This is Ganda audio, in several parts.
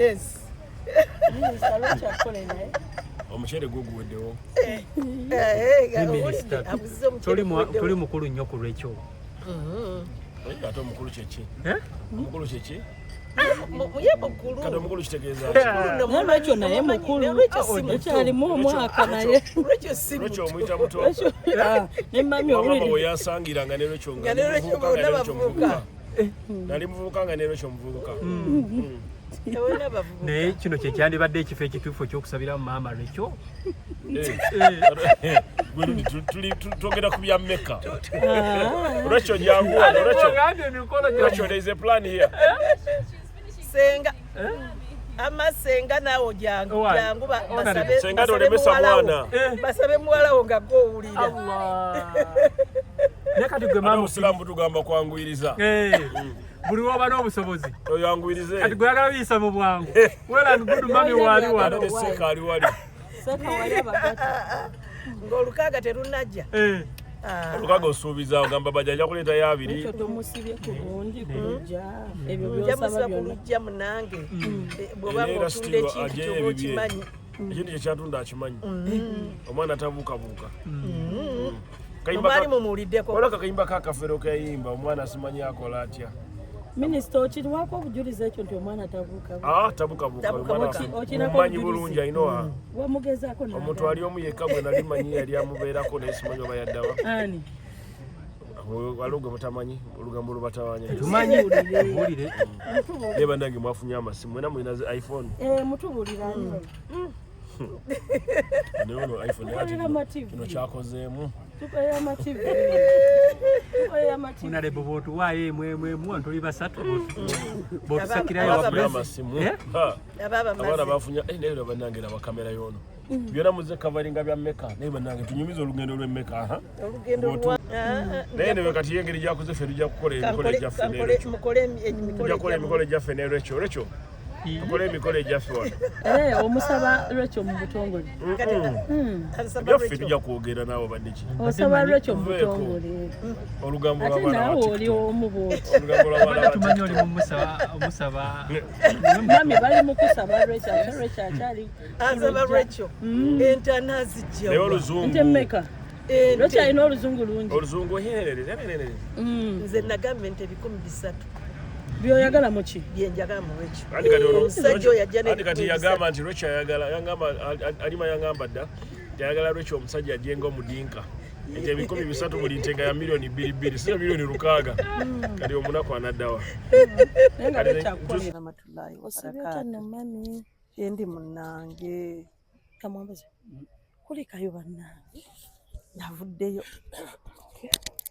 Yes. Minisita lwaki akole naye? Omuceere gwo guweddewo. Eh, eh, Minisita, abuziza omuceere toli guweddewo. Toli mukulu nnyo ku lwekyo. Naye ate omukulu kyeki? Eh? Omukulu kyeki? Ye mukulu. Kati omukulu kitegeeza ki? Mukulu, Naye lwekyo naye mukulu. Naye lwekyo si muto. Ekyalimu omwaka naye. Lwekyo si Lwekyo muto. omuyita muto? Ah, ne mami Mama owulire. we yansangiranga ne Rachel Nga nga ne ndi Rachel muvubuka, nga ne bonna Rachel bavubuka. muvubuka. Nali muvubuka nga ne Rachel muvubuka. Bonna bavubuka. Naye kino kye kyandibadde ekifo ekituufu ekyokusabiramu maama lwekyo. Eh. Gwe Ludi, twogera ku bya Mecca. Rachel jangu wano, Rachel. Rachel, there is a plan here. Senga. Ama senga naawe jangu Why? jangu Honorable. Senga basabe tolemesa muwalawo. mwana. Basabe muwalawo nga gw'owulira. Naye kati gwe Ate maama obusiraamu butugamba kwanguyiriza. Eh, buli woba n'obusobozi Oyanguyirize. kati gwe oyagala biyisa mu bwangu. Well and good, mami waali Ate wano. ne seeka ali wali. Seka wali abagata. Ng'olukaaga terunajja. Eh, Ah. Olukaga osuubiza ogamba bajja ajja kuleetayo abiri. Ekyo tomusibye ku gundi ku lujja. Ebyo Nja by'osaba musiba ku byonna. luggya munange. Eh, bw'oba Era ng'otunda still ekintu ajjayo kyoba ebibye. okimanyi. Ekintu kye kyatunda akimanyi. Omwana tabuukabuuka. Omwali mumuwuliddeko. Waliwo akayimba kakafero kayimba omwana simanyi akola atya. Minisita okiriwako obujulizi ekyo nti omwana tabuuka. Ah, tabuukabuuka. Tabuukabuuka. Omwana Okinako mumanyi obujulizi? bulungi ayina Wamugezaako n'agaana. omuntu ali omu yekka gwe nali manyi yali amubeerako naye simanyi oba yaddawa. Ani? Waliwo gwe mutamanyi olugambo lubatawanya. Tumanyi buulire. Naye bannange mwafunye amasimu mwena mulina zi iPhone. Eh, mutubuulira ani? Naye ono iPhone ati Tukolera ma TV. kino kyakozeemu. Tukolera ama TV. Tukolera ama TV. Honorable bw'otuwaayo emu emu emu wano tuli basatu bw'otusakirayo Aba- wa Bafunye president. amasimu. Eh? Ha. Abaaba Abaana maze. bafunye eh, naye bannange laba kamera y'ono. Byonna muze kavaringa bya Mecca. Naye bannange tunyumize olugendo lw'e Mecca. Aha. Olugendo lwa Ah, ah, Naye newe kati ye engeri gyakoze ffe tujja kukola emikolo egyaffe ne Rachel. mukole emikolo Tujja kukola emikolo egyaffe ne Rachel. Rachel, tukole emikolo egyaffe wano. Eh, omusaba Rachel mu butongole. Byaffe tujja kwogera naawe banniki. Osaba Rachel mu Tuveeko. butongole. Olugambo Ate lw'abaana ba naawe oli TikTok. omu bw'oti. Olugambo lw'abaana ba Tumanyi oli mumusaba omusaba. Mami bali mu kusaba Rachel ate Rachel akyali. Ansaba Rachel ente anaazijja Naye wa? oluzungu. Nte mmeka? Ente. Rachel alina oluzungu lungi. Oluzungu hererere hererere. Nze nagamba ente 300,000 By'oyagala mu ki? byenjagala mu Rachel. Anti kati ono Omusajja oyo ajja anti kati n'ebikumi yagamba nti Rachel ayagala yangamba Alima yangamba dda nti ayagala Rachel omusajja ajje ng'omudinka. Ente 300,000 buli nte nga ya 2 million si ya 6 million. Kati omunaku anaddawa. Naye nga Kati Rachel akukolera. Rahmatullahi wa Osibye otya nno barakatuh. mami? Endi munnange. Kamwambaze. Kulikayo bannange. Navuddeyo.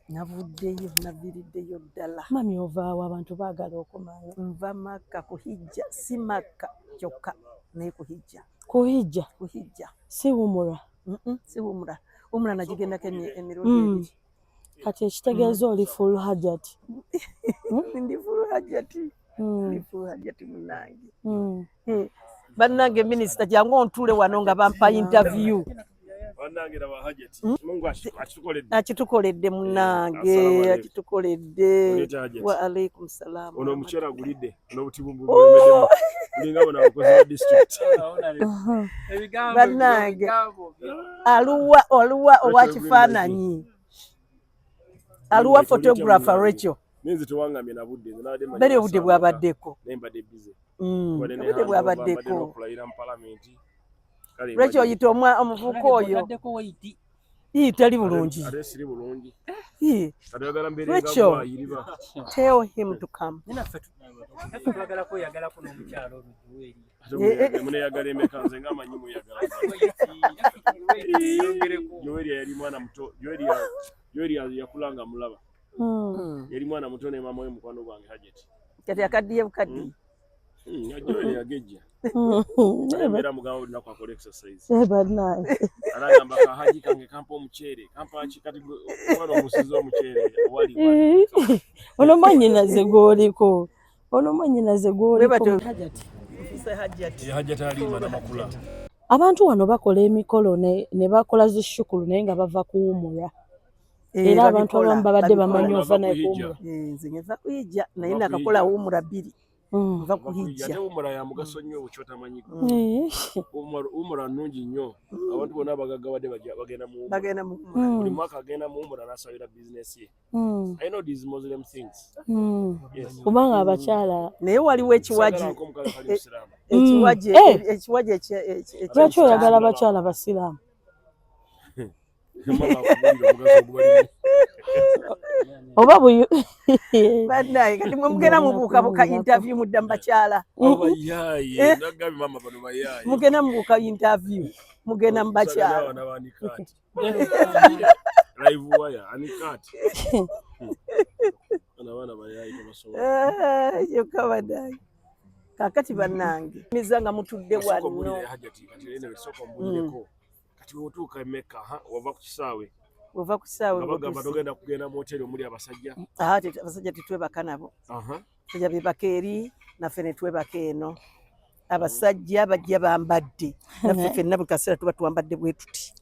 Navuddeyo, naviiriddeyo ddala. Mami ovaawo abantu baagala okumanya. Nva Makka kuhijja, si Makka kyokka naye kuhijja. Kuhijja Kuhijja. si wumura. Si umra. Umra nagigendako emirundi ebiri. Kati ekitegeeza oli full hajat. Ndi full hajati. Ndi full hajati munnange. Eh, bannange minisita jangu ontuule wano nga bampa interview. Bannange laba Hajati. Mungu akitukoledde. Akitukoledde munnange, Assalamu alaikum. akitukoledde. Oleeta Hajati. Wa alaikum salaam. Ono omukyala agulidde n'obutibu bulemeddemu. Bulinga buno abakozi ba district. Bannange. Aluwa aluwa owa kifaananyi. Aluwa photographer Rachel. Ninzi tewangamye na budde nze nabadde mmanyi Bere obudde masaa bwabaddeko. naye mbadde busy. Mbadde ne Obudde handover, mbadde bwabaddeko. n'okulayira mu palamenti. Kale Rachel oyita omuvubuka oyo. Otaddeko weight. Ii tali bulungi. Ate siri bulungi. Ii, Kati oyagala mbeere nga Rachel. gwayiriba. Tell him to come. Naffe twagala kweyagalako n'omukyalo ono Joel. Ate muneyagala emeka nze nga amanyi mweyagala. Joel yali mwana muto. Joel yakula nga mulaba. Yali mwana muto ne maama we mukwano gwange Hajati. Kati akaddiye bukaddiye. Joel yagejja. Embeera mugamba buli lunaku akola exercise. Eh, bannange. Anagamba kahaji kange kampa omuceere kampa ki kati gwe omwana omusiza omuceere wali wali. Ono mwannyinaze gw'oliko. Ono mwannyinaze gw'oliko. Bwe batyo. Hajati. Nfuse Hajati. Ye Hajati Halima Namakula. Abantu wano bakola emikolo ne bakola zi shukulu naye nga bava kuwumula. Eh, Era abantu babikola, abamu babadde babikola. bamanyi ova Bava naye kuhijja. kuwumula. Eh, nze ngeza kuyijja naye Bava nakakola kuhijja. wumura bbiri. Nva kuhijja. Ate umura ya mugaso nnyo kyotamanyi. Umura nnungi nnyo. Abantu bonna abagagga badde bagenda mu umura. Bagenda mu umura. Buli mwaka agenda mu umura n'asabira bizinesi ye. I know these Muslim things. Yes. Kubanga abakyala Naye waliwo ekiwaji. Saagala omukazi atali Musiraamu. Ekiwaji ekiwaji Lwaki oyagala abakyala basiraamu? Mama akubuulira omugaso ogubalimu. Oba buyu Bannange kati mwe mugenda mubuukabuuka interview mudda mu bakyala. Abayaaye, nagambye maama bano bayaaye. Mugenda mubuuka interview mugenda mu bakyala. Saagala abaana b'Anikat. Live wire, Anikat. Bano abaana bayaaye tebasobola. Kyokka bannange. Kaakati bannange miza nga mutudde Sooka wano. ombuulire Hajjati, kati anyway, sooka ombuulireko. Kati bw'otuuka e Mecca, ha, wava ku kisaawe. Ova ku kisaawe Nga bagamba ng'otuuse. togenda kugenda mu hoteri omuli abasajja. Abasajja tetwebaka nabo. Abasajja beebaka eri naffe ne twebaka eno. Abasajja bajja bambadde naffe ffenna buli kaseera tuba twambadde bwe tuti.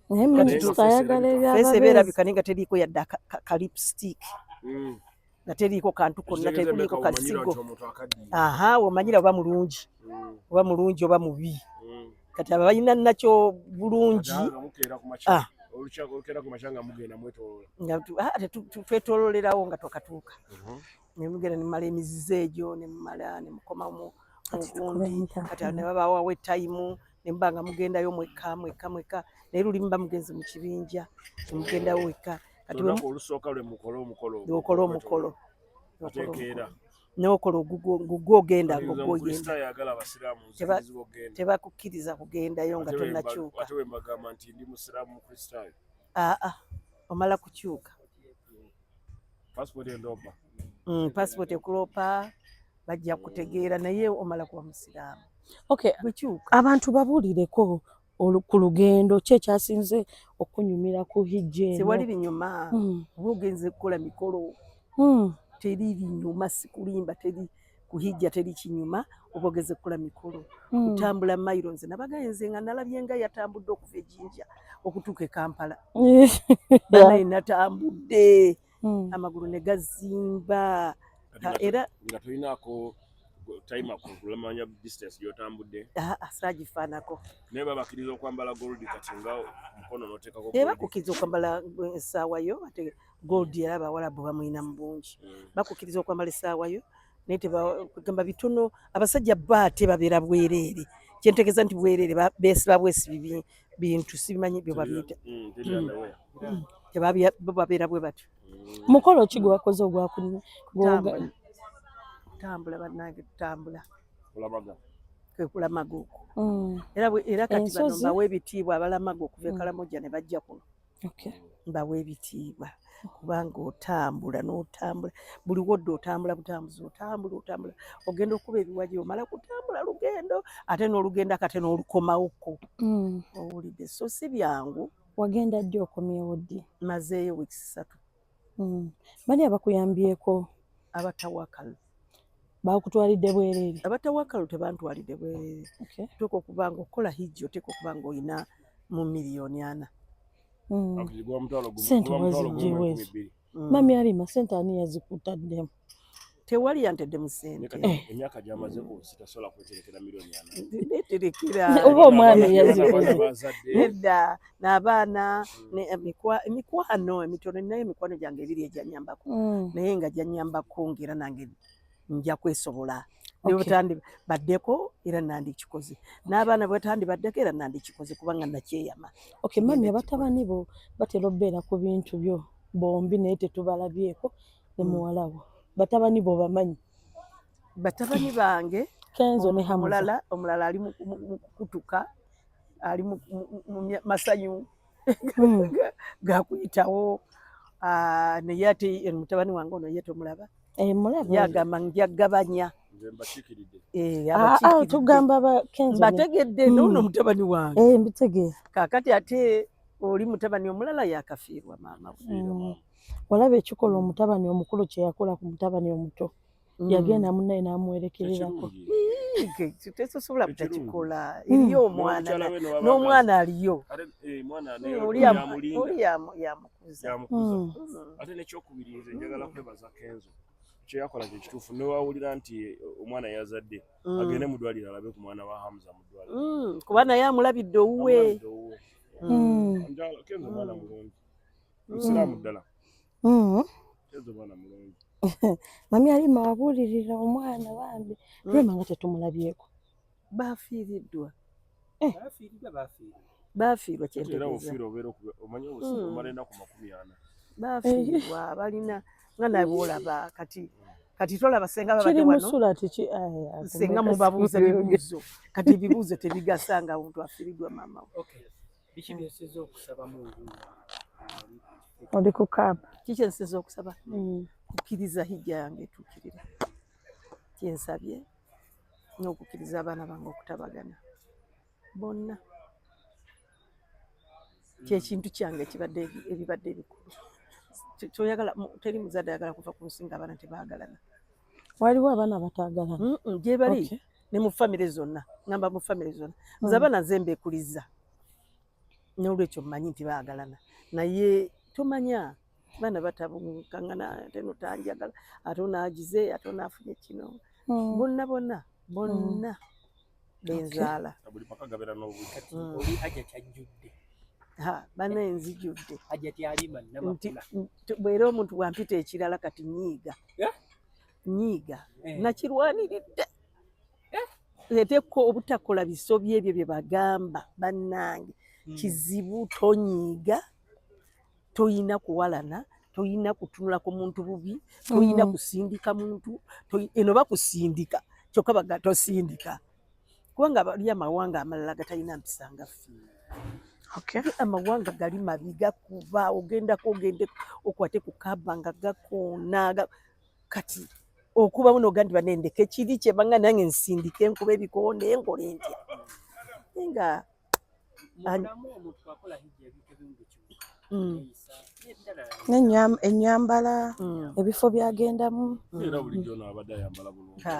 Naye minisita ayagala Feesi eba ebyababeezi. erabika naye nga teriiko yadde ka lipstick. Nga teriiko kantu konna, Ekitegeeza teriiko Mecca w'omanyira kasigo. nti omuntu akaddiye. Aha, w'omanyira oba mulungi. Oba mulungi oba mubi. Kati abo balina nakyo bulungi. Kati nga mukeera ku makya. Olukeera ku makya nga mugenda mwetooloola. Nga twetooloolerawo nga twakatuuka. Ne mugenda ne mumala emizizo egyo, ne mumala ne mukomawo mu gundi. Kati awo ne babawawo etayimu, ne muba nga mugendayo mwekka, mwekka, mwekka. Naye luli muba mugenze mu kibinja, ne mugendayo wekka. Kati Olunaku olusooka lwe mukola omukolo. Lw'okola omukolo. Otekeera. N'okola ogugwo ogenda Kati nze ng'ogwo ogenda. Omukristaayo ayagala abasiraamu nzikirizibwa okugenda. Tebakukkiriza kugendayo nga tonnakyuka. Ate bwe mbagamba nti ndi musiraamu Mukristaayo. Aa, omala kukyuka. Passport endopa. Passport ekulopa, bajja kutegeera naye omala kuba musiraamu. Okay. Bwekyuka. Abantu babuulireko ku lugendo ki ekyasinze okunyumira ku hijja eno? Tewali binyuma. Oba ogenze kukola mikolo. Teri binyuma, sikulimba, teri kuhijja, teri kinyuma, oba ogenze kukola mikolo. Kutambula mayiro nze nabagaye nze nga nalabye nga yatambudde okuva e Jinja okutuuka e Kampala. Banaye natambudde. Amagulu ne gazimba. Era nga tolinaako timer kulamanya distance gy'otambudde. Saagifaanako. Naye babakkiriza okwambala gold kati nga mukono n'oteekako Naye gold. bakukkiriza okwambala essaawa yo, ate gold era abawalabu bamuyina mu bungi. Bakukkiriza okwambala essaawa yo, naye tebagamba bitono. Abasajja bo ate babeera bwereere. Kyentegeeza nti bwereere, beesiba bwesibi bintu, sibimanyi bye babiyita. Bo babeera bwe batyo. Mukolo ki gwe wakoze ogwakunyuma? Kutambula. Tutambula bannange, tutambula. Kulamaga. Kwe kulamaga okwo. Era kati bano Ensozi? mbawa ebitiibwa abalamaga okuva e Karamoja ne bajja kuno. Mbawa ebitiibwa kubanga otambula n'otambula buli wodde otambula butambuzi otambula otambula ogenda okuba ebiwaji omala kutambula lugendo ate n'olugenda kate n'olukomawoko. Owulidde, so si byangu. Wagenda ddi okomyewo ddi? Mazeeyo wiiki 3. Bani abakuyambyeko? Abatawakalu. Bakutwalidde bwereere? Abatawakalu tebantwalidde bwereere. Oteekwa okuba nga okola hijja, oteekwa okuba nga olina mu miliyoni 4. Ssente wazigye ezo? Mami Alima, ssente ani yazikutaddemu? Tewali yantedde mu ssente. Emyaka gy'amaze ku nsi tasobola kweterekera miliyoni 4. Neterekera. Oba omwana yazikoze. Nedda, n'abaana, emikwano emitono, ninayo emikwano gyange ebiri egyanyambako. Naye nga gyanyambako ng'era nange nja kwesobola. Ne bwetandibaddeko era nandikikoze. N'abaana bwetandibaddeko era nandikikoze kubanga nakyeyama. Okay, mami, abatabani bo batera okubeera ku bintu byo bombi naye tetubalabyeko ne muwala wo. Batabani bo bamanyi? Batabani bange Kenzo ne Hamza. Omulala ali mu kukutuka, ali mu masanyu gakuyitawo. Naye ate mutabani wange ono ye tomulaba. Mulaba. Yagamba nja gabanya. Nze mbakiikiridde. Abakiikiridde. Tugamba ba Kenzo. Mbategedde n'ono mutabani wange. Mbitegeera. Kaakati ate oli mutabani omulala yakafiirwa maama we. Olaba ekikola omutabani omukulu kye yakola ku mutabani omuto. Yagenda munnaye n'amuwerekererako. Tesobola butakikola. Eriyo omwana n'omwana aliyo. Oli yamukuza. Ate n'ekyokubiri nze njagala kwebaza Kenzo. Kyeyakola kyekituufu, newawulira nti omwana yazadde, agende mu ddwaliro alabe ku mwana wa Hamza mu ddwaliro. Kuba naye amulabidde owuwe. Amulabidde owuwe. Njagala Kenzo, mwana mulungi, musiraamu ddala. Kenzo mwana mulungi. Mami Alima, wabuulirira omwana bambi Rema nga tetumulabyeko. Bafiiriddwa. Bafiiriddwa, bafiirwa. Bafiirwa. Ate era Kyentegeeza ofiira obeera omanyi obusiru omala ennaku 40. Bafiirwa balina nga nawe olaba kati, kati tolaba senga babadde Kiri wano. Musula tiki? Senga mubabuuza bibuuzo, kati ebibuuzo tebigasa nga omuntu afiiriddwa maama we. Okay, biki byosinza okusaba Mungu? Oli ku Kaaba. Kiki ensinza okusaba? Kukkiriza hijja yange etuukirire, kyensabye, n'okukkiriza abaana bange okutabagana bonna, kyekintu kyange ekibadde ebibadde ebikulu. Kyoyagala teri muzadde ayagala kuva ku nsi nga abaana tebaagalana. Waliwo abaana bataagalana. Gye bali. Ne mu famire zonna, ngamba mu famire zonna, nze abaana nze mbeekuliza, n'olwekyo mmanyi nti baagalana, naye tomanya baana batabukangana, ate no tanjagala, ate onaagize, ate onaafunye kino. Bonna bonna bonna benzaala. Buli paka gabeera n'obudde. Kati oli Hajja kyajjudde. Ha, bannaye nzijudde. Hajja tyalima. Nti Namakula. Bwera omuntu bwampita ekirala kati nyiiga. Eh? Nyiiga. Eh. Nakirwaniridde ate ko obutakola bisobyo ebyo bye bagamba bannange. Kizibu, tonyiiga, toyina kuwalana, toyina kutunula ku muntu bubi, toyina kusindika muntu. Eno bakusindika kyokka baga tosindika, kubanga bali amawanga amalala gatalina mpisa nga ffe. Amawanga gali mabi, gakuba, ogendako ogende okwate ku Kaba nga gakoona. Kati okubamu noga nti banendeka ekiri kyebanga nange nsindike nkuba ebikonde nkole ntya. Naye nga Mubulamu omuntu akola hijja ebintu ebimu bikyuka, neeyisa n'ebirala. Ennyambala, ebifo byagendamu. Era bulijjo ono abadde ayambala bulungi. Ha.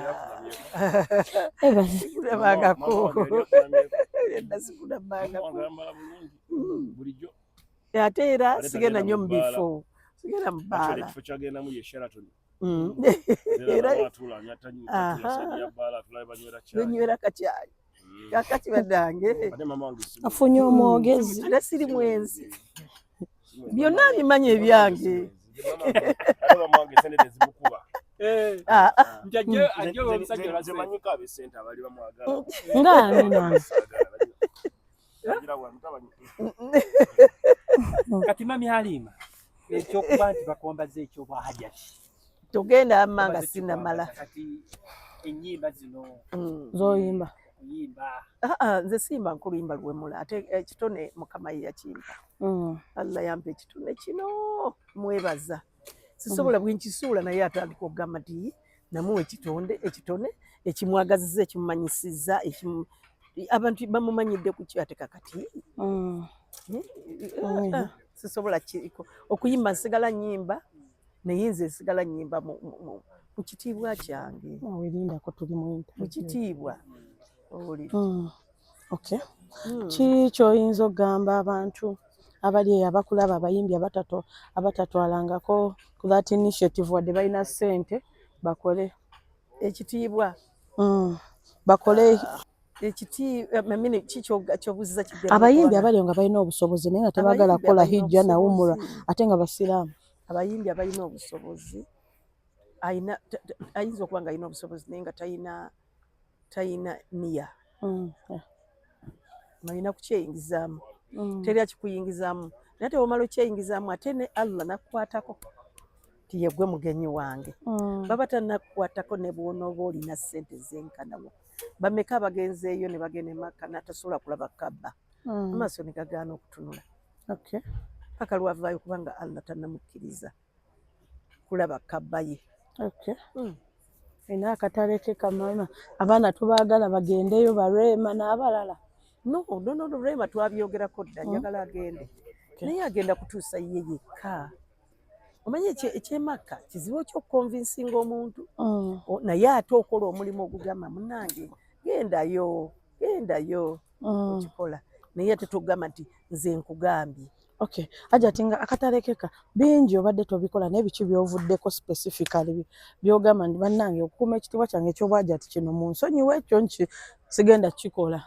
Yali akulamyeko? Sikulabangako. Mama wange yali akulamyeko? Edda sikulabangako. Mama wange ayambala bulungi bulijjo. Ate era Ate sigenda tagenda nnyo mu mu bbaala. bifo, sigenda mu Actually, bbaala. ekifo kyagendamu ye Sheraton. Era Era atula anywa, tatula side ya bbaala, atula banywera caayi. Benywera kacyayi. Kakati bannange. Ate mama wange si Afunye omwogezi. Ate siri mwenzi. Si mwenzi. Byonna bimanyi ebyange. Ate mama wange sente tezimukuba. Ah, ah. Nti ajje omusajja Nze olwa manyiko ab'essente abali bamwagala. Nga ani nange? Agira bwa mutabani. Kati mami Halima, ekyokuba nti bakwambaza ekyobwa hajati Togenda amma nga Bamaze sinamala. kikwambaza, kati ennyimba zino Zoyimba. kuyimba? Ah, ah, nze simba nkuluyimba luwemula, ate ekitone Mukama ye yakimpa. Allah yampa ekitone kino, mwebaza, sisobola bwenkisuula, naye atandika okugamba nti namuwa ekitonde, ekitone ekimwagazizza, ekimumanyisizza, abantu bamumanyidde ku ki. Ate kakati ah, sisobola okuyimba, nsigala nyimba, naye nze nsigala nyimba mu kitiibwa kyange. Werindako, tuli mu Mu interview. kitiibwa oli. Okay. Ki kyoyinza okugamba abantu abali eyo abakulaba, abayimbi abatatwalangako ku that initiative wadde balina ssente bakole? Ekitiibwa. Bakole. Ekitiibwa ki kyobuuziza kiddemu? Abayimbi abali eyo nga balina obusobozi naye nga tebaagala Abayimbi kukola abalina hijja na umura obusobozi. ate nga basiraamu. Abayimbi abalina obusobozi, ayina ayinza okuba nga alina obusobozi naye nga tayina niya. Olina kukyeyingizaamu. Teri akikuyingizaamu, naye ate womala okyeyingizaamu, ate ne Allah nakukwatako ti yegwe mugenyi wange. Baba tannakukwatako, ne bwonooba olina ssente zenkanawa, bameka abagenzeeyo ne bagenda e Makka n'atasobola kulaba Kabba, amaaso ne gagaana okutunula paka lwavaayo, kubanga Allah tannamukkiriza kulaba Kabba ye. Ina akatale ke kamama, abaana tubaagala bagendeyo, Barema n'abalala. No, no, no, no, Rema twabyogerako dda. Njagala agende, naye agenda kutuusa ye yekka. Omanyi ekyemakka kizibu ekyokuconvincinga omuntu. Naye ate okola omulimu ogugamba munange gendayo, gendayo. Okikola, naye ate togamba nti nze nkugambye. Okay, Hajati nga akatalekeka bingi obadde tobikola naye biki by'ovuddeko specifically by'ogamba nti bannange okukuuma ekitiibwa kyange eky'obwajati kino mu nsonyiwa ekyo nki sigenda kukikola?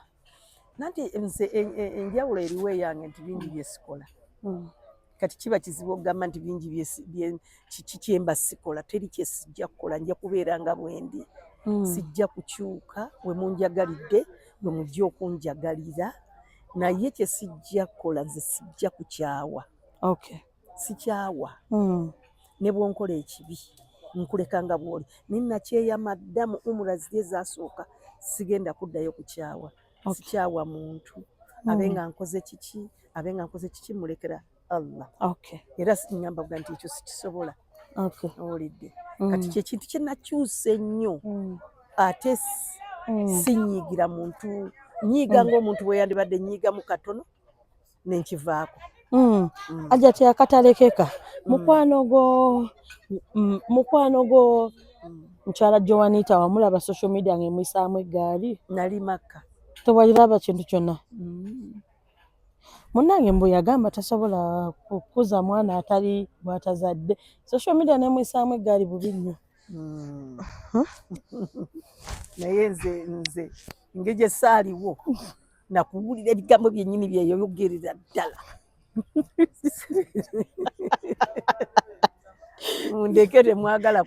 Nanti nze enjawulo eriwo eyange nti bingi byesikola. Kati kiba kizibu okugamba nti bingi kiki kyemba sikola, teri kye sijja kukola, nja kubeera nga bwendi. Sijja kukyuka, we munjagalidde bwe mujja okunjagalira, naye kye sijja kukola nze sijja kukyawa. Sikyawa. Ne bw'onkola ekibi nkuleka nga bw'oli, naye nakyeyama dda mu umura ziri ezasooka, sigenda kuddayo kukyawa. Sikyawa muntu, abe nga nkoze kiki, abe nga nkoze kiki, mulekera Allah. Era ngamba bwa nti ekyo sikisobola. Owulidde? Kati kyekintu kye nakyusa ennyo, ate sinyiigira muntu, nyiiga ng'omuntu bwe yandibadde nyiigamu katono nenkivaako. Hajati akatalekeka mukwano gwo mukyala Joanita wamulaba social media ng'emuyisaamu eggaali? Nali Makka. Tewaliraba kintu kyonna? Munnange mbu yagamba tasobola kukuza mwana atali bw'atazadde, social media n'emuyisaamu eggaali bubi nnyo. Naye nze engeri gye saaliwo nakuwulira ebigambo byennyini byeyogerera ddala. Mundeke, temwagala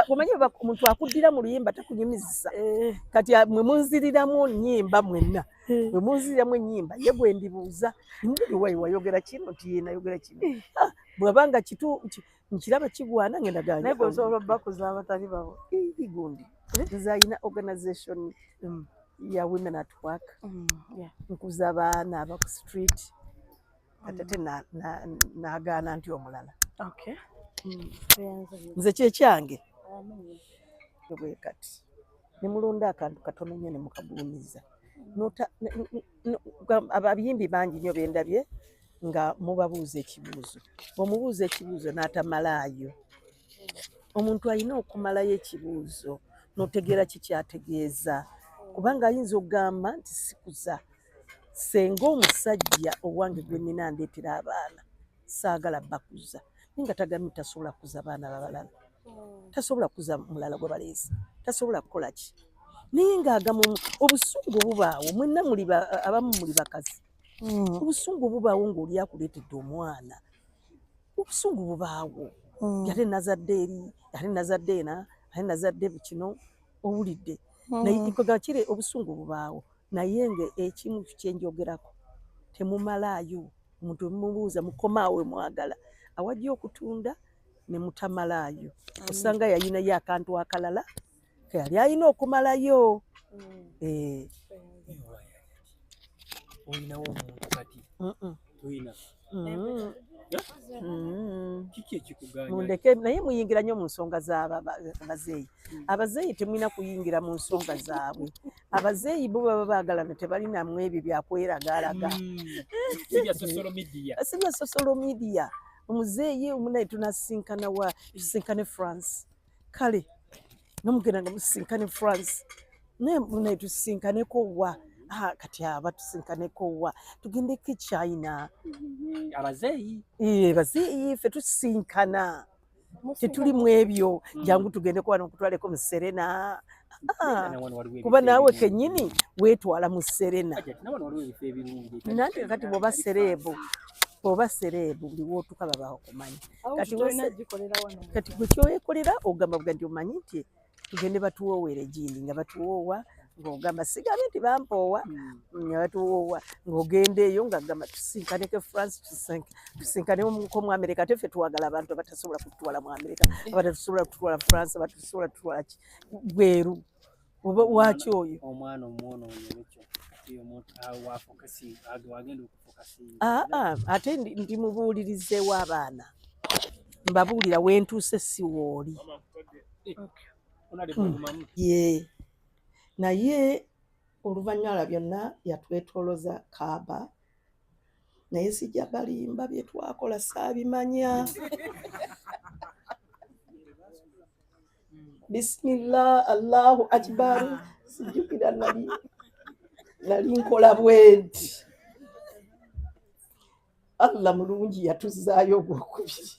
kumanya omuntu akuddira mu luyimba takunyumizisa. Kati mwe munziriramu nnyimba mwenna, mwe munziriramu ennyimba, ye gwe ndibuuza muli wayogera kino nti ye nayogera kino. Bw'abanga nkiraba kigwana ngenda ganya. Naye gwe osobola obbakuza abatali babo? Gundi nze alina organization ya Women at Work, nkuza abaana aba ku street, kati ate nagaana nti omulala. Nze kyekyange bwe kati ne mulonda akantu katono nnyo ne mukagulumiza. Abayimbi bangi nnyo bendabye nga mubabuuza ekibuuzo, bw'omubuuza ekibuuzo n'atamalaayo. Omuntu alina okumalayo ekibuuzo n'otegeera kikyategeeza, kubanga ayinza okugamba nti sikuza senga omusajja owange gwe nnina ndeetera abaana, saagala bakuza, naye nga tagambye tasobola kukuza baana babalala, tasobola kukuza mulala gwe baleese, tasobola kukola ki, naye ng'agamba obusungu bubaawo. Mwenna muli abamu muli bakazi, obusungu bubaawo ng'oli akuleetedde omwana, obusungu bubaawo. Ate nazadde eri, ate nazadde ena, ate nazadde kino, owulidde? Naye kiri obusungu bubaawo, naye nga ekimu kyenjogerako temumalaayo. Omuntu mubuuza mukomaawe mwagala awajja okutunda ne mutamalaayo, osanga yayinayo akantu akalala keyali alina okumalayo. Olinawo omuntu kati? Toyina? Kiki ekikuganya? Mundeke, naye muyingira nnyo mu nsonga z'abazeeyi. Abazeeyi temulina kuyingira mu nsonga zaabwe. Abazeeyi bo baba baagalana, tebalinamu ebyo byakweragalaga. Si bya social media. Si bya social media. Omuzeeyi omunaye tunasinkana wa? Tusinkane France. Kale nga mugenda nga musinkane France, naye munaye tusisinkaneko wa? Kati aba tusinkaneko wa? Tugendeko e China. Abazeeyi. Bazeeyi ffe tusinkana, tetuli mu ebyo jangu tugendeko wano nkutwaleko mu Serena. Kuba naawe kennyini weetwala mu Serena. Nanti kati bw'oba celeb, bw'oba celeb buli wootuka baba bakumanyi. Kati gwe kyoyekolera ogamba buga nti omanyi nti tugende batuwoowere gindi, nga batuwoowa, ng'ogamba sigambe nti bampoowa, nga batuwoowa, ng'ogenda eyo ng'agamba tusinkaneko France, tusinkaneko mu Amerika. Ate ffe twagala abantu abatasobola kututwala mu Amerika, abatasobola kututwala France, abatasobola kututwala bweru oba waaki oyo. Omwana omwonoonye ekyo kati omuntu wagenda okufokasinga. Ate ndi mubuulirizeewo abaana, mbabuulira wentuuse si wooli. Ye naye oluvannyuma lwa byonna yatwetooloza Kaaba, naye sijja balimba, bye twakola saabimanya. Bisimillah, Allahu akbar, sijjukira nali nkola bwenti. Allah mulungi yatuzzaayo ogwokubiri.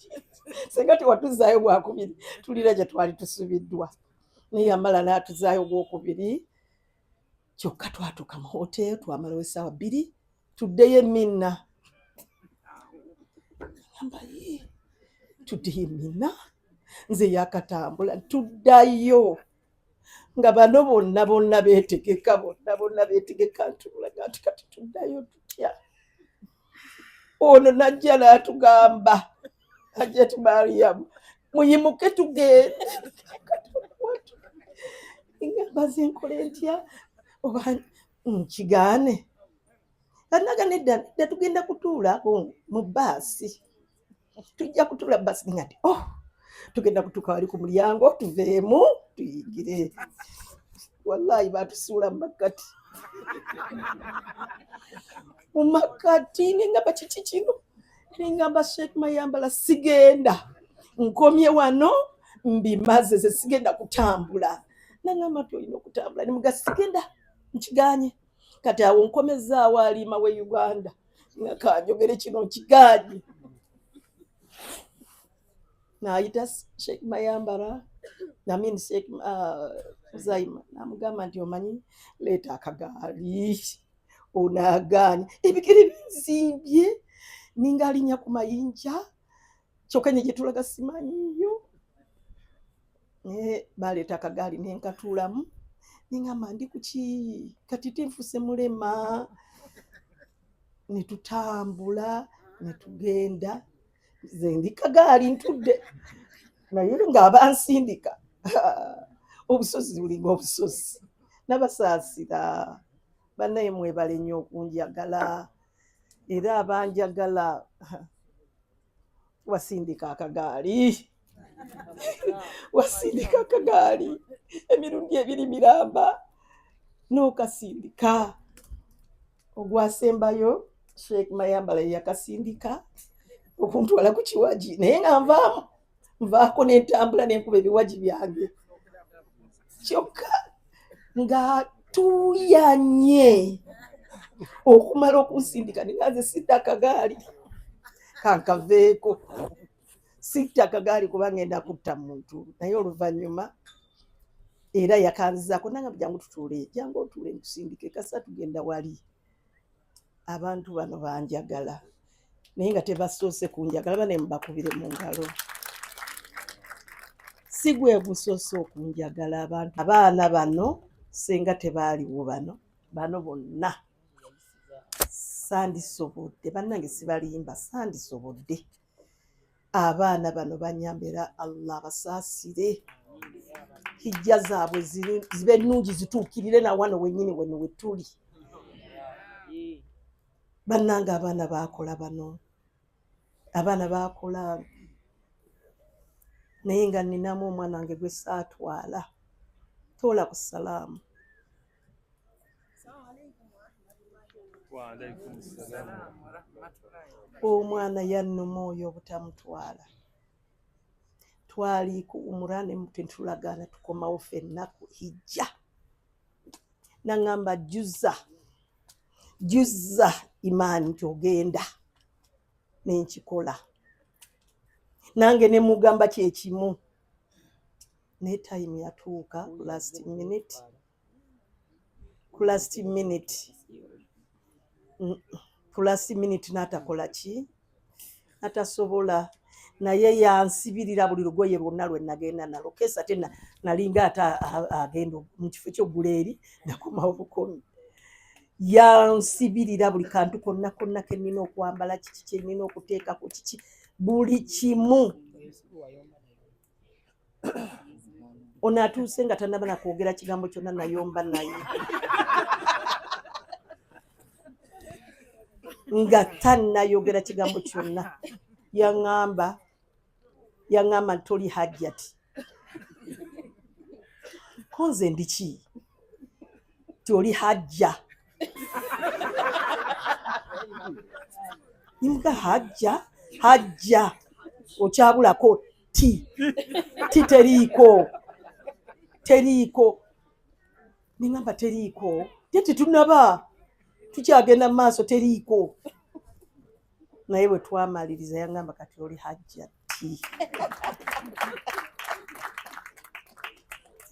Senga tewatuzzaayo gwakubiri, tulira gye twali tusubiddwa. Naye yamala n'atuzzaayo ogwokubiri, kyokka twatuuka mu hotel twamalawo essaawa 2 tuddeyo eminna. Ngamba ye tuddeyo eminna, nze yakatambula tuddayo nga bano bonna bonna beetegeka, bonna bonna beetegeka, ntubulaga nti kati tuddayo tutya. Ono najja n'atugamba Hajjati Mariam muyimuke tugende. Ngamba nze nkole ntya oba nkigaane? Anaga nedda nedda, tugenda kutuulako mu bbaasi, tujja kutuula bbaasi. Nga nti oh, tugenda kutuuka wali ku mulyango tuveemu tuyingire. Wallahi baatusuula mu makkati, mu makkati. Nengamba kiki kino? Nengamba Sheikh Mayambala sigenda, nkomye wano mbimaze, ze sigenda kutambula. Nangamba nti olina okutambula. Nemuga sigenda, nkiganye. Kati awo nkomezaawo Alima we Uganda nga kanjogere kino nkiganye. Naayita Sheikh Mayambala, I mean Sheikh Zaima, namugamba nti omanyi leeta akagaali, onaagaanye ebigere binzimbye ninga alinnya ku mayinja, kyokka nye gye tulaga simanyiyo. Naye baleeta akagaali nenkatuulamu, nengamba ndi kuki kati tinfuse mulema. Ne tutambula ne tugenda, nze ndi kagaali ntudde, naye ng'abansindika obusozi bulinga obusozi. Nabasaasira bannaye, mwebale nnyo okunjagala, era abanjagala wasindika akagaali, wasindika akagaali emirundi ebiri miramba n'okasindika. Ogwasembayo Sheikh Mayambala yakasindika okuntwala ku kiwaji, naye nga nvaamu nvaako nentambula nenkuba ebiwaji byange, kyokka nga tuyanye okumala okunsindika. Ninga nze sitta akagaali kankaveeko, sitta akagaali kuba ngenda kutta muntu. Naye oluvannyuma era yakanzizaako nanga jangu tutuule, jangu otuule nkusindike kasa tugenda wali. Abantu bano banjagala, naye nga tebasoose kunjagala. Bane mubakubire mu ngalo. Si gwe gusoose okunjagala abantu, abaana bano senga tebaaliwo, bano bano bonna sandisobodde. Bannange sibalimba, sandisobodde. Abaana bano banyamba, era Allah abasaasire, hijja zaabwe zibe nnungi, zituukirire na wano wennyini weno we tuli. Bannange abaana baakola, bano abaana baakola, naye nga nninamu omwana wange gwe saatwala. Toola ku salaamu. Omwana yannuma oyo obutamutwala. Twali ku umura ne tetulagaana tukomawo ffenna ku hijja. Naŋŋamba juza juza imaani nti ogenda, nenkikola nange ne mugamba kyekimu, naye time yatuuka ku last minute, ku last minute, ku last minute n'atakola ki, atasobola. Naye yansibirira buli lugoye lwonna lwe nagenda nalwo kesa ate nalinga ate agenda mu kifo ky'oggula eri nakomawo bukomi. Yansibirira buli kantu konna konna ke nnina okwambala, kiki kye nnina okuteekako, kiki, buli kimu. Ono atuuse nga tannaba nakwogera kigambo kyonna, nayomba naye nga tannayogera kigambo kyonna. Yaŋŋamba, yaŋŋamba nti toli hajjati, ko nze ndiki? Ti oli hajja. Nimuga hajja, hajja okyabulako ti ti teriiko, teriiko. Neŋamba teriiko te tetunaba, tukyagenda mu maaso, teriiko. Naye bwe twamaliriza yangamba kati oli hajjati.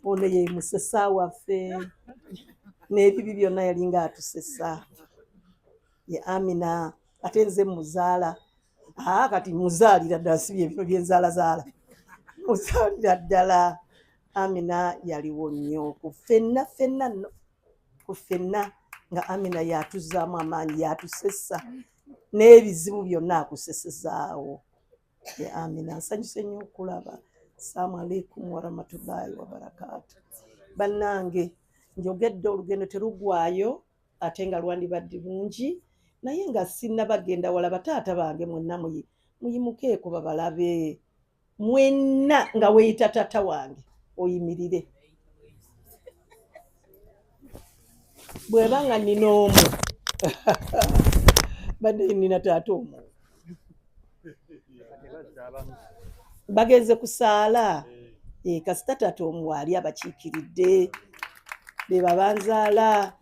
Ono ye musesa waffe n'ebibi byonna yalinga atusesa. Ye Amina ate nze muzaala. Aa kati muzaalira ddala si bye bino bye nzaalazaala. Muzaalira ddala. Amina yaliwo nnyo ku ffenna ffenna nno ku ffenna nga Amina yatuzzaamu amaanyi yatusesa n'ebizibu byonna akusesezaawo. Ye Amina nsanyuse nnyo okulaba. Assalamu alaikum warahmatullahi wabarakaatu. Bannange njogedde olugendo terugwayo ate nga lwandibadde lungi naye nga sinnabagenda wala bataata bange mwenna muyimukeeko babalabe. Mwenna nga weeyita taata wange oyimirire. Bw'eba nga nnina omu badde nnina taata omu. Bagenze kusaala kasita taata omu waali abakiikiridde be babanzaala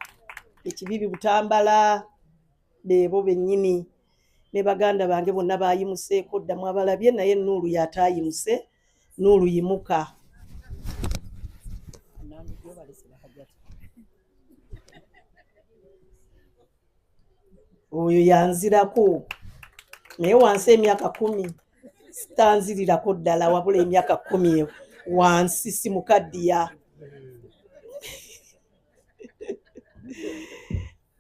ekibibi Butambala beebo bennyini ne baganda bange bonna bayimuseeko dda mwabalabye naye Nuulu yataayimuse. Nuulu yimuka. Oyo yanzirako naye wansi emyaka 10 sitanzirirako ddala wabula emyaka 10 wansi si mukaddiya.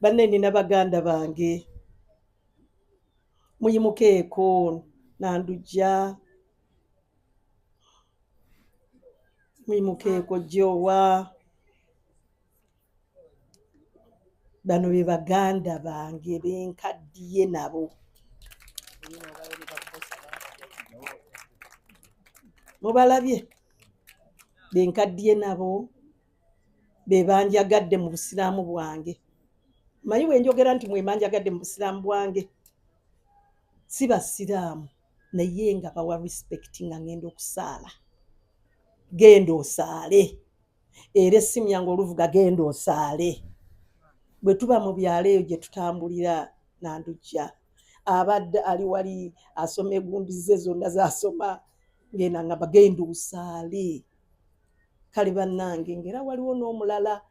Banne nina baganda bange muyimukeeko Nandujja muyimukeeko Jowa. Bano be baganda bange benkaddiye nabo. Mubalabye benkaddiye nabo be banjagadde mu busiraamu bwange. Manyi bwe njogera nti mwe banjagadde mu busiraamu bwange, si basiraamu naye nga bawa respect nga ngenda okusaala. Genda osaale. Era essimu yange oluvuga genda osaale. Bwe tuba mu byalo eyo gye tutambulira Nandujja abadde ali wali asoma egundi ze zonna z'asoma ngenda ngamba genda osaale. Kale bannange ng'era waliwo n'omulala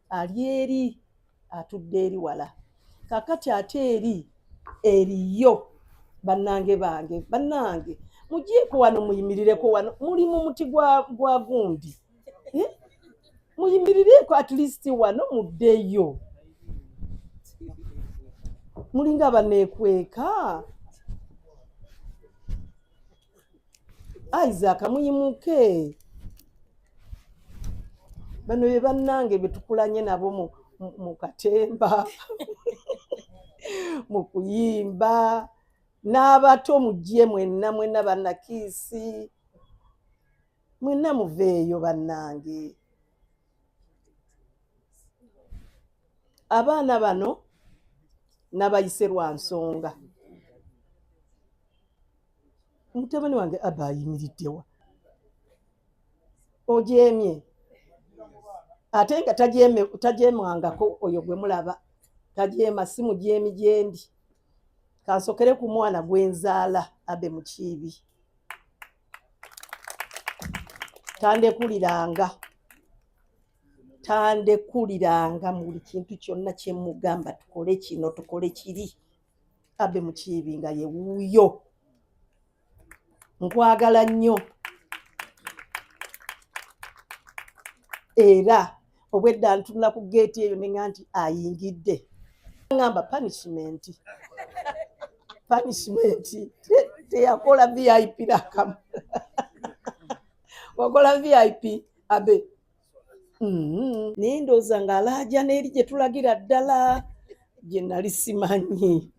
ali eri atudde eri wala. Kaakati ate eri eriyo bannange bange bannange mugyeko wano muyimirireko wano muli mu muti gwa gundi. Muyimirireko at least wano muddeyo. Mulinga abaneekweka. Isaac muyimuke. Bano be bannange be tukulanye nabo mu katemba, mu kuyimba, n'abato mujje mwenna mwenna bannakiisi, mwenna muveeyo bannange. Abaana bano nabayise lwa nsonga. Mutabani wange Abba ayimiriddewa? Ojeemye ate nga tajeemwangako oyo gwe mulaba tajeema si mujeemi gyendi. Kansokere ku mwana gwe nzaala Abe Mukiibi. Tandekuliranga mu buli kintu kyonna kye mugamba tukole kino tukole kiri. Abe Mukiibi nga ye wuuyo. Nkwagala nnyo. Era obwedda ntunula ku geeti eyo ne ŋŋamba nti ayingidde. Ŋŋamba punishment. Punishment. Teyakola VIP n'akamu. Wakola VIP Abe. Naye ndowooza ng'alaaja n'eri gye tulagira ddala gye nali simanyi.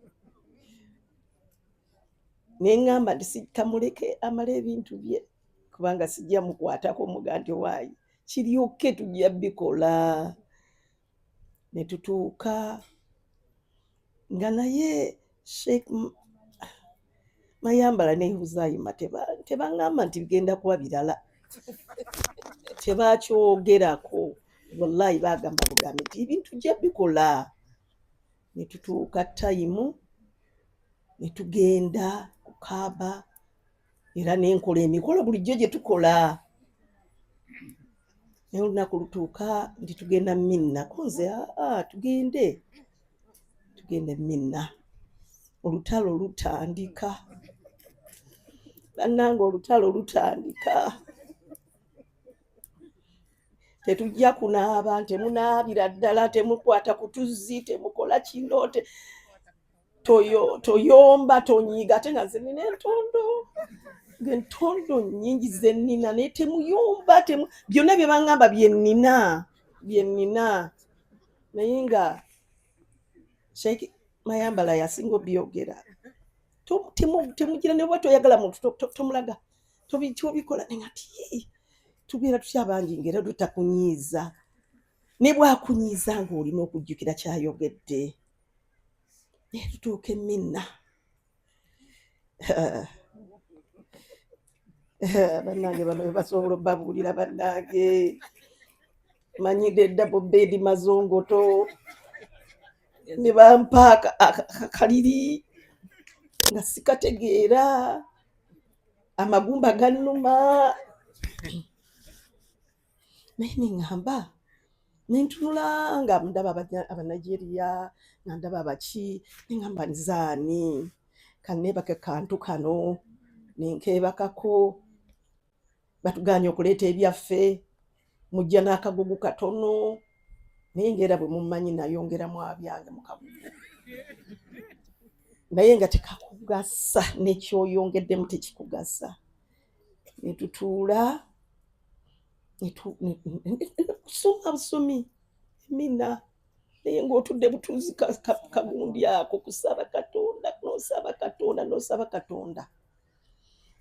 Ne ŋŋamba nti kamuleke amale ebintu bye kubanga sijja mukwatako muga nti waayi kiryoke tujja bikola. Ne tutuuka nga naye Sheikh Mayambala ne Huzayima tebaŋŋamba nti bigenda kuba birala. Tebakyogerako. Wallahi baagamba bugambi nti ebintu tujja bikola. Ne tutuuka tayimu. Ne tugenda ku Kaaba era nenkola emikolo bulijjo gye tukola, naye olunaku lutuuka nti tugenda Minna, ko nze aa tugende tugende Minna. Olutalo lutandika bannange, olutalo lutandika. Tetujja kunaaba, temunaabira ddala, temukwata ku tuzzi, temukola kino, toyomba, tonyiiga. Ate nga nze nina entondo, ng'entondo nnyingi ze nnina, naye temuyomba, byonna bye baŋŋamba bye nnina, bye nnina. Naye nga Sheikh Mayambala yasinga obyogera, temugira ne bwe toyagala muntu tomulaga, tobikola. Naye nga ti tubeera tutya abangi ng'era tutakunyiiza, ne bwakunyiiza ng'olina okujjukira kyayogedde. Naye tutuuka eminna, bannange, bano be basobola obbabuulira. Bannange, manyidde double bed mazongoto, ne bampa akaliri nga sikategeera, amagumba gannuma. Naye neŋŋamba, nentunula nga ndaba Abanigeria, nga ndaba abaki, neŋŋamba nzaani kanneebake kantu kano, nenkeebakako. Batuganye okuleeta ebyaffe, mujja n'akagugu katono, naye ngaera bwe mummanyi nayongeramu abyange mu kagugu, naye nga tekakugasa, nekyoyongeddemu tekikugasa. Netutuula kusoma busomi emina, naye ng'otudde butuuzi kagundi ako kusaba Katonda, n'osaba Katonda, n'osaba Katonda.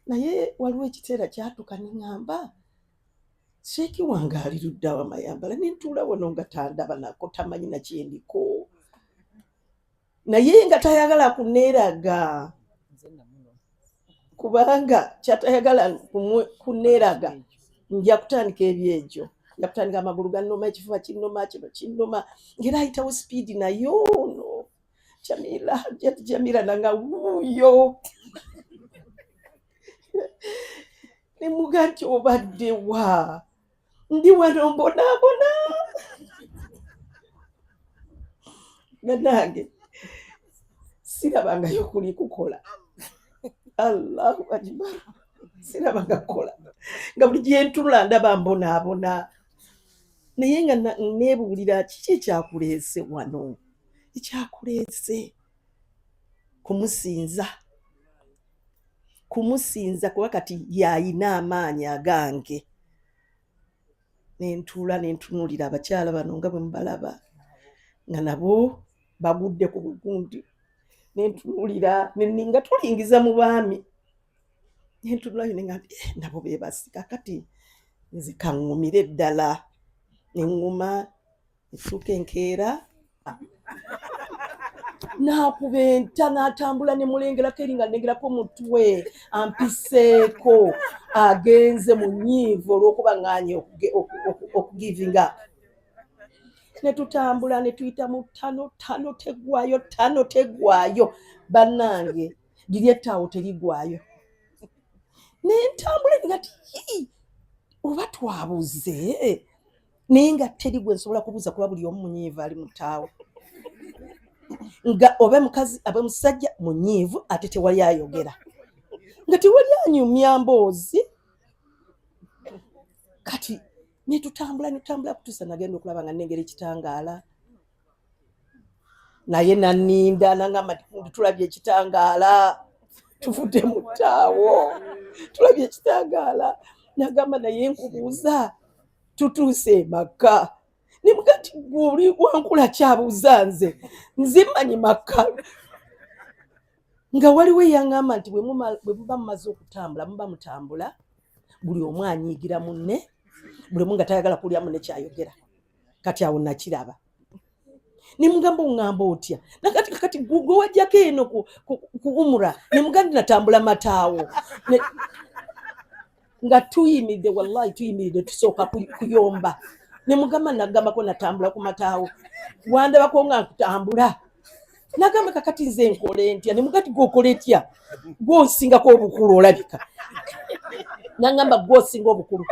Naye waliwo ekiseera kyatuuka neŋŋamba, Sheikh wange ali ludda wa Mayambala? Nentuula wano nga tandaba nako, tamanyi nakyendiko, naye nga tayagala kuneeraga, kubanga kyatayagala kuneeraga, nja kutandika ebyegyo, nja kutandika amagulu gannuma, ekifuba kinnuma, kino kinnuma, ngera ayitawo sipiidi. Naye ono Jamila, Jamila nanga wuuyo, nemuga nti obadde wa? Ndi wano mbonaabona. Bannange, sirabangayo kuli kukola. Allahu akbar, sirabanga kukola nga buli gyentunula ndaba mbonaabona. Naye nga neebuulira, kiki ekyakuleese wano? Ekyakuleese kumusinza, kumusinza, kuba kati yayina amaanyi agange. Nentuula nentunuulira abakyala bano nga bwe mubalaba, nga nabo bagudde ku bugundi. Nentunuulira nga tulingiza mu baami, nentunulayo nenga nti eh, nabo bebasika. Kati nze kaŋŋumire ddala, neŋŋuma etuuka enkeera n'akuba enta n'atambula, ne mulengerako eri nga nnengerako mutwe ampiseeko, agenze munyiivu olw'okuba ŋŋaanye okugivinga. Ne tutambula ne tuyita mu ttano, ttano teggwayo, ttano teggwayo. Bannange, liri ettaawo terigwayo. Nentambula nga ti oba twabuze, naye nga teri gwe nsobola kubuuza, kuba buli omu munyiivu ali mu ttaawo, nga oba mukazi abe musajja munyiivu, ate tewali ayogera, nga tewali anyumya mboozi. Kati netutambula, netutambula kutuusa nagenda okulaba nga nengera ekitangaala. Naye naninda nangamba nti tulabye ekitangaala, tuvudde mu ttaawo, tulabye ekitangaala. Nagamba, naye nkubuuza, tutuuse emaka? Nemuga nti gwe wankula kyabuuza, nze nze mmanyi Makka. Nga waliwo eyaŋŋamba nti bwe muba mumaze okutambula, muba mutambula, buli omu anyiigira munne, buli omu nga tayagala kuwulira munne kyayogera. Kati awo nakiraba, nemugamba, oŋŋamba otya nakati kakati gwe wajjako eno ku umura? Nemugamba nti natambula mataawo. Nga tuyimiridde, wallahi tuyimiridde, tusooka kuyomba. Nemugamba, nagambako natambula ku mataawo, wandabako nga nkutambula. Nagamba kakati nze nkole ntya? Ne mugati gw'okola etya? Gw'osingako obukulu olabika. Nangamba gw'osinga obukulu.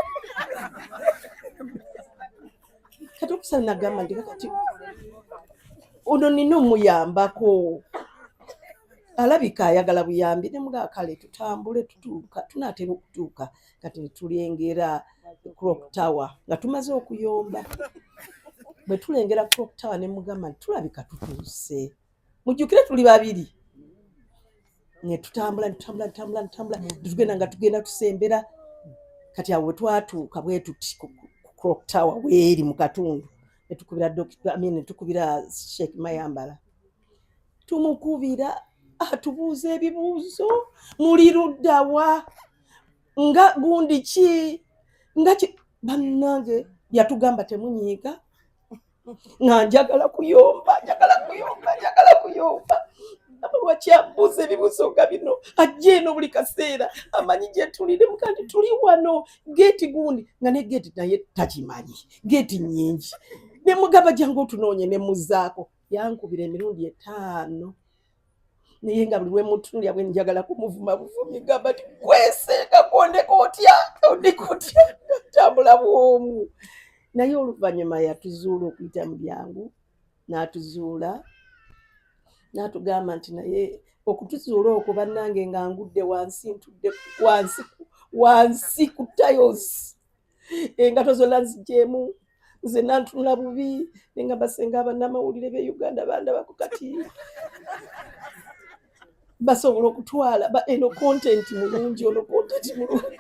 Kati okusala nagamba nti kakati ono nina omuyambako, alabika ayagala buyambi. Ne mugamba kale tutambule, tutuuka, tunaatera okutuuka. Kati ne tulengera Clock Tower nga tumaze okuyomba. Bwe tulengera Clock Tower ne mugamba nti tulabika tutuuse, mujjukire tuli babiri. Ne tutambula, ne tutambula, tutambula, tutambula, netugenda nga tugenda tusembera. Kati awo we twatuuka bwe tuti ku Clock Tower weeri mu katundu, ne tukubira Dr. I mean, ne tukubira Sheikh Mayambala. Tumukubira, atubuuza ebibuuzo, muli luddawa, nga gundi ki, nga ki. Bannange, yatugamba temunyiiga, nga njagala kuyomba, njagala kuyomba, njagala kuyomba. Lwaki ambuuza ebibuuzo nga bino? Ajja eno buli kaseera, amanyi gye tuli. Ne muga nti tuli wano geeti gundi, nga ne geeti naye takimanyi, geeti nnyingi. Ne mugamba jangu otunoonye, ne muzaako. Yankubira emirundi 5, naye nga buli lwemutunulya bwe njagala kumuvuma buvumi, gamba nti kweseekako, ondeka otya, ondeka otya, ntambula bwomu. Naye oluvannyuma yatuzuula okuyita mu byangu, n'atuzuula, n'atugamba nti naye okutuzuula okwo, bannange, nga ngudde wansi, ntudde wansi wansi ku tiles, engato zonna nzigyemu, nze nantunula bubi, nengamba senga abannamawulire b'e Uganda bandabako, kati basobola okutwala eno content mulungi, ono content mulungi,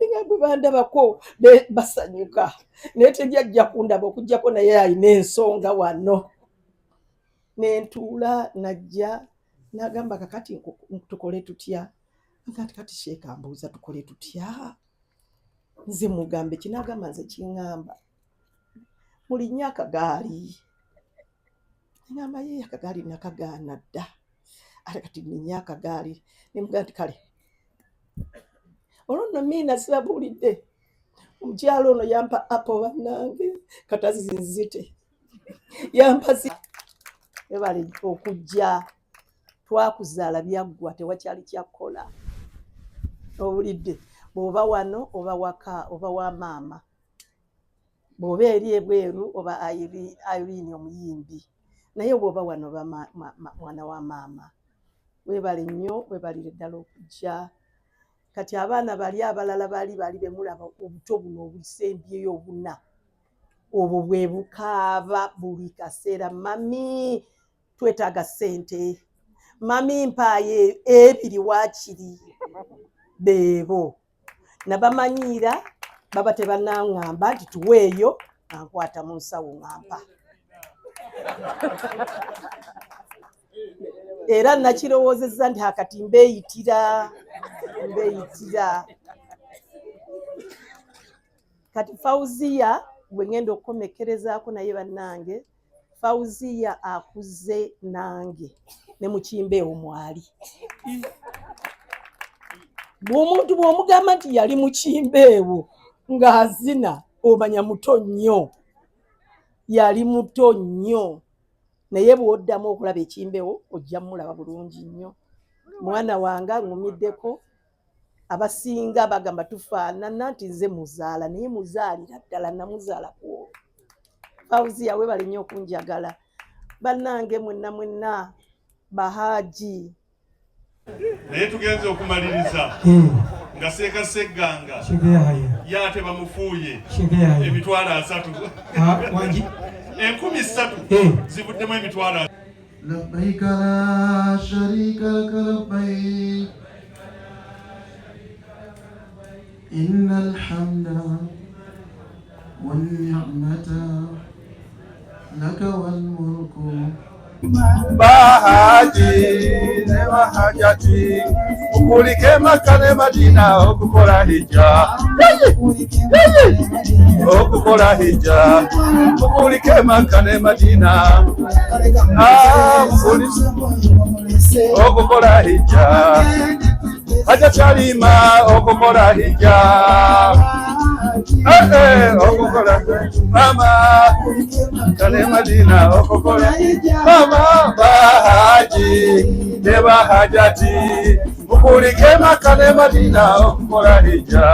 nga bwe bandabako basanyuka, naye tejajja kundaba okugjako naye alina ensonga wano. Nentuula, najja nagamba kakati tukole tutya? Kati kati sheeka mbuuza tukole tutya, nze mugambe kinagamba, nze kiŋŋamba mulinye akagaali. Ngamba ye akagaali nakagaana dda, ate kati ninye akagaali. Nemugamba nti kale olwo nno miina sibabuulidde, omukyalo ono yampa apple, bannange, katazinzite yampa ebale okujja twakuzaala byaggwa, tewakyali kyakkola. Owulidde? Bw'oba wano oba waka oba wa maama, bw'oba eri ebweru oba Irene omuyimbi, naye bw'oba wano oba mwana wa maama. Weebale nnyo, weebalire ddala okujja. Kati abaana bali abalala bali bali bemulaba obuto buno obusembyeyo obuna, obwo bwe bukaaba buli kaseera, "Mummy, twetaaga ssente, mummy, mpaayo ebiri waakiri." Beebo nabamanyiira, baba tebanaŋŋamba nti tuweeyo, nga nkwata mu nsawo ŋŋampa. Era nakirowoozezza nti akati mbeeyitira, mbeeyitira. Kati Fauziya gwe ngenda okukomekerezaako, naye bannange, Fauziya akuze nange ne mukimbeewo mwali. Bw'omuntu bw'omugamba nti yali mukimbeewo ng'azina, omanya muto nnyo, yali muto nnyo. Naye bw'oddamu okulaba ekimbeewo ojja mulaba bulungi nnyo. Mwana wange aŋŋumiddeko. Abasinga bagamba tufaanana, nti nze muzaala, naye muzaalira ddala, namuzaala ku olwo. Fauziya, webale nnyo okunjagala. Bannange mwenna mwenna bahaji. Naye tugenze okumaliriza nga seeka Segganga ye ate bamufuuye 300,000, 300,000 zivuddemu emitwalo. لبيك لا شريك لك لبيك إن الحمد والنعمة لك والملك. Bahaji ne bahajati, mukulike Maka ne Madina okukola hijja, okukola hijja, mukulike Maka ne Madina. Ah, okukola hijja, Hajja Kyalima okukola hijja. Eh, eh, okukola mama kale Madina okukola mama bahaji ne bahajati mukulike Maka ne Madina okukola hijja.